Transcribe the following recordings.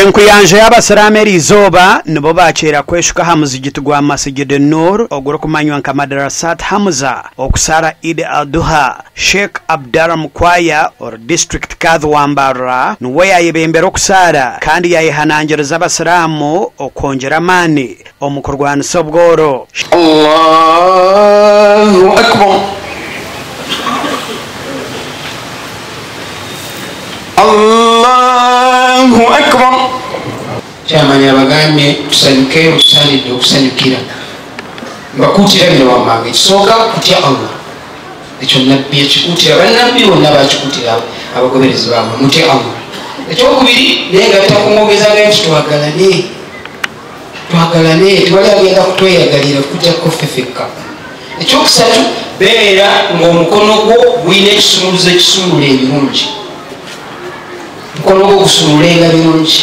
Enkuyanja y'abasiraamu eriizooba nibo baakyera kweshuka aha muzigiti gwa Masjid Noor ogurikumanywa nka Madrasat Hamza okusaara Eid al-Duha. Sheikh Abdallah Mukwaya ori District Kadhi wa Mbarara niwe yaayebembera okusaara kandi yaayehanangiriza abasiraamu okwongyera amaani omu kurwanisa obworo. Allahu Akbar Allahu Akbar. Chairman abagambye tusanyuke wetusaanidde okusanyukira. Mbakuutira bino wammanga, ekisooka kutya Allah, ekyo Nabbi yakikuutira, bannabbi bonna baakikuutira abagoberezi baabwe, mutye Allah. Ekyokubiri negatta ku mwogezi agambye nti twagalane, twagalane, tewali agenda kutweyagalira okuggyako ffe ffekka. Ekyokusatu, beera ng'omukono gwo gulina ekisumuluzo ekisumulula ebirungi. Omukono gwo gusumululenga birungi,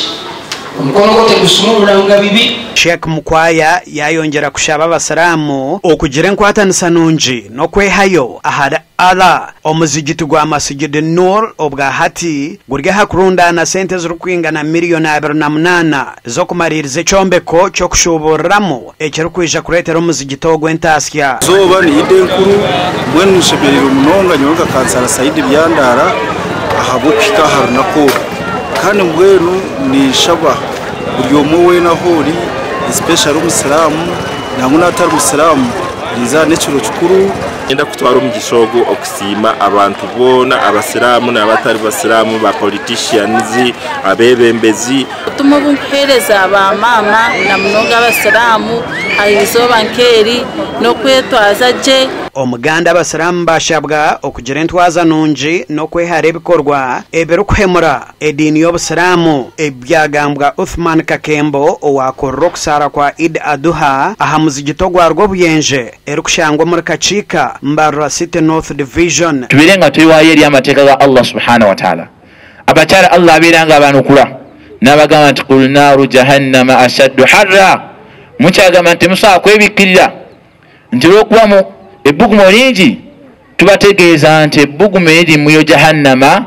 omukono gwo tegusumululanga bibi. Sheikh Mukwaya yayongyera kushaba abasiraamu okugira enkwatanisa nungi n'okwehayo ahari Allah. Omuzigiti gwa Masjid Noor obwa hati guri aha kurundaana sente ezirikwingana miriyoni 28 z'okumariiriza ekyombeko ky'okushuuburiramu ekirikwija kureetera omuzigiti ogu entaasya. Eizooba ni Idi enkuru, mbwenu nshemereirwe munonga nyowe nka Kansara Saidi Byandaara ahabw'okuhika aha runaku oru. Kandi mbwenu ninshaba buri omwe weena ahu ori especially omusiraamu nangwa n'atari musiraamu eriizooba n'ekiro kikuru. Niinyenda kutwara omugisha ogu okusiima abantu boona abasiraamu n'abatari basiraamu, ba politicians, abeebembezi. Obutumwa obu nkuheereza ba maama na munonga abasiraamu aha izooba nk'eri n'okwetwaza gye. Omuganda abasiraamu bashabwa okugira entwaza nungi n'okwehara ebikorwa ebirikuhemura ediini y'obusiraamu. Ebi byagambwa Uthman Kakembo owaakurira okusaara kwa Eid Adhuha aha muzigiti ogwa Rwobuyenje erikushangwa omuri Kakiika, Mbarara City North Division. Tubeere nga twewaayo eri amateeka ga Allah subhana wataala. Abakyala Allah abeera nga abanukula n'abagamba nti qul naaru jahannama ashaddu harra, mukyagamba nti temusobola kwebikkirira nti olwokuba mu ebbugumo lingi, tubategeeza nti ebbugumo eriri mu muliro jahannama,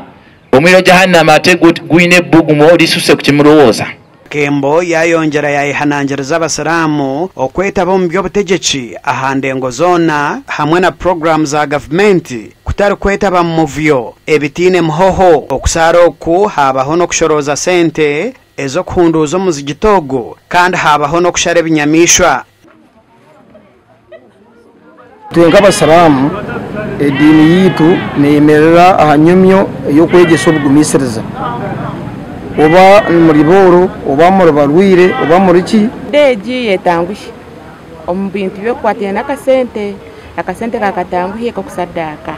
omuliro jahannama ate gulina ebbugumo lisusse ku kyemulowooza. Kembo yaayongyera yaayehanangiriza abasiraamu okwetaba omu by'obutegyeki aha ndengo zoona hamwe na puroguraamu za gavumenti kutari kwetaba mu muvuyo ebitaine muhoho. Okusaara oku haabaho n'okushorooza sente ez'okuhunduuza omuzigiti ogu kandi haabaho n'okushara ebinyamaishwa. Itwe nk'Abasiraamu, ediini yaitu neyemerera aha nyomyo ey'okwegyesa obugumisiriza. Oba muri booro, oba muri barwaire, oba muri ki. Egi yetanguhi omu bintu by'okukwatiraine n'akasente, akasente kakatanguhi k'okusadaaka,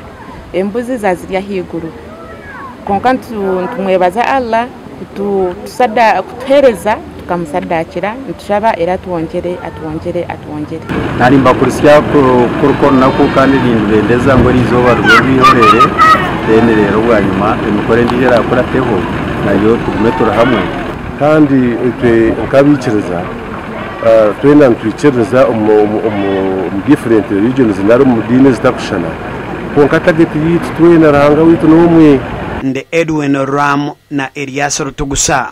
embuzi zaziri ahaiguru kwonka nitumwebaza Allah kutuheereza tukamusadakira nitushaba era atwongyere atwongyere atwongyere. Narimbakurisya kuruka orunaku kandi nindubendeza ngu eriizooba ribe orwihorere then reero bwanyima emikoro endiijo eraakurateho nayo tugume turi hamwe. Kandi itwe nk'abaikiriza twena nitwikiririza omu different religions nari omu diini ezitarikushushana kwonka target yaitu twena Ruhanga waitu n'omwe. Ndi Edwin Ram na Elias Rutugusa.